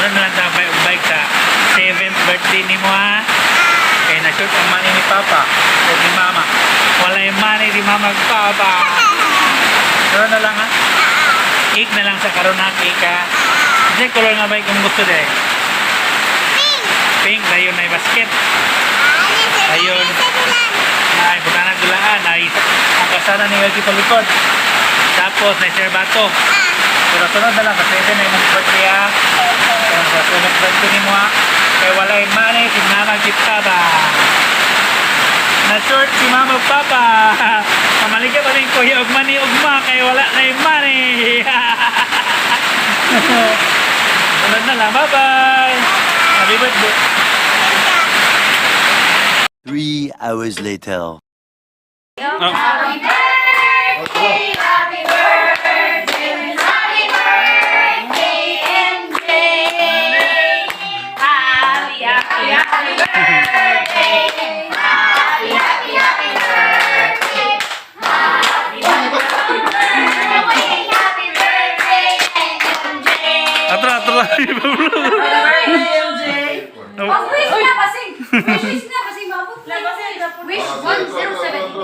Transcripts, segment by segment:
Sunod na lang ta bay og bike sa 7th birthday nimo, ha. Kay na short ang money ni Papa o ni Mama. Walay money ni Mama ug Papa. Sunod na lang, ha. Cake na lang sa karon, ha, cake, ha. Unsay color nga bike kung gusto dai? Pink. Pink, dayon na basket. Ayun. Ay, butana dulaan. Ay, ang kasana ni Welky sa likod. Tapos, na Sir Bato. Pero sunod na lang, kasi ito na yung birthday, ha. Pero sa sunod birthday nimo, ha. Kay walay money si Mama si Papa. Na short si Mama ug Papa. Pamaligya pa rin kuya og money ugma kay wala na yung money. Sunod na lang. Bye-bye. Happy birthday. 3 hours later. Oh. Happy birthday, happy birthday, happy birthday, MJ. Happy, happy, happy birthday. Happy, happy, happy birthday. Happy, happy, happy birthday, happy birthday, MJ. Atro, atro. MJ. Oh, wish na kasi. Wish na kasi mabot na. Wish 107.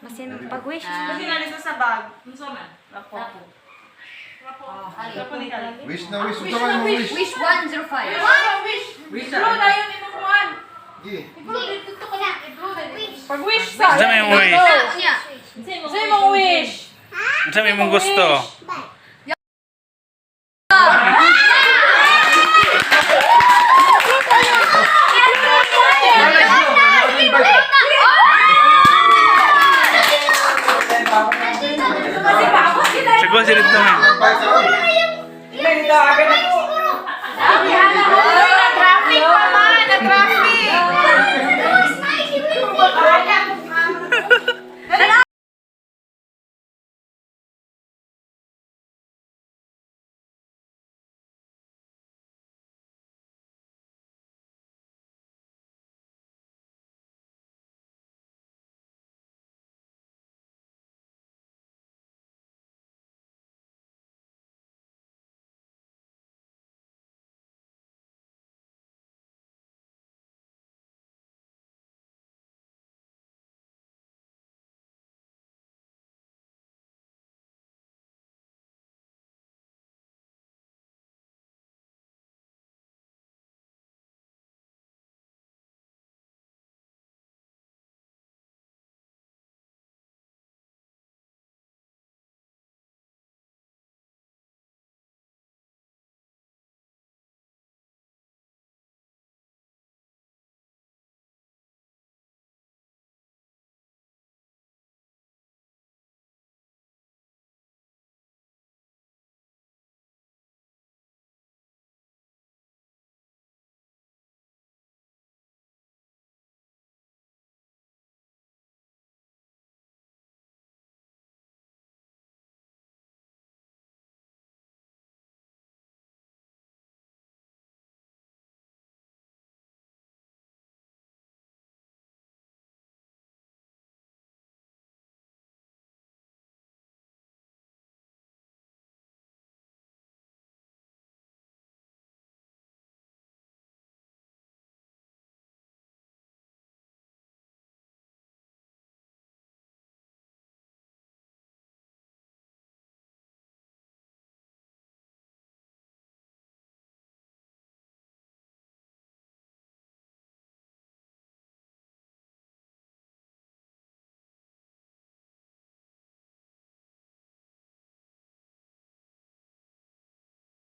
Masin pag-wish. Kasi nalito sa bag. Unsa man? Lapo. Lapo. Lapo ni Kali. Wish na wish. Unsa man imong wish? Wish 105. Wish. Wish. Blow na yun imong kuan. Gi. Pag wish sa. Unsa may imong wish? Niya. Unsa imong wish? Unsa may imong gusto? Kasi maabot kita. Siguro sila dito, man. Bye sa May tawagan.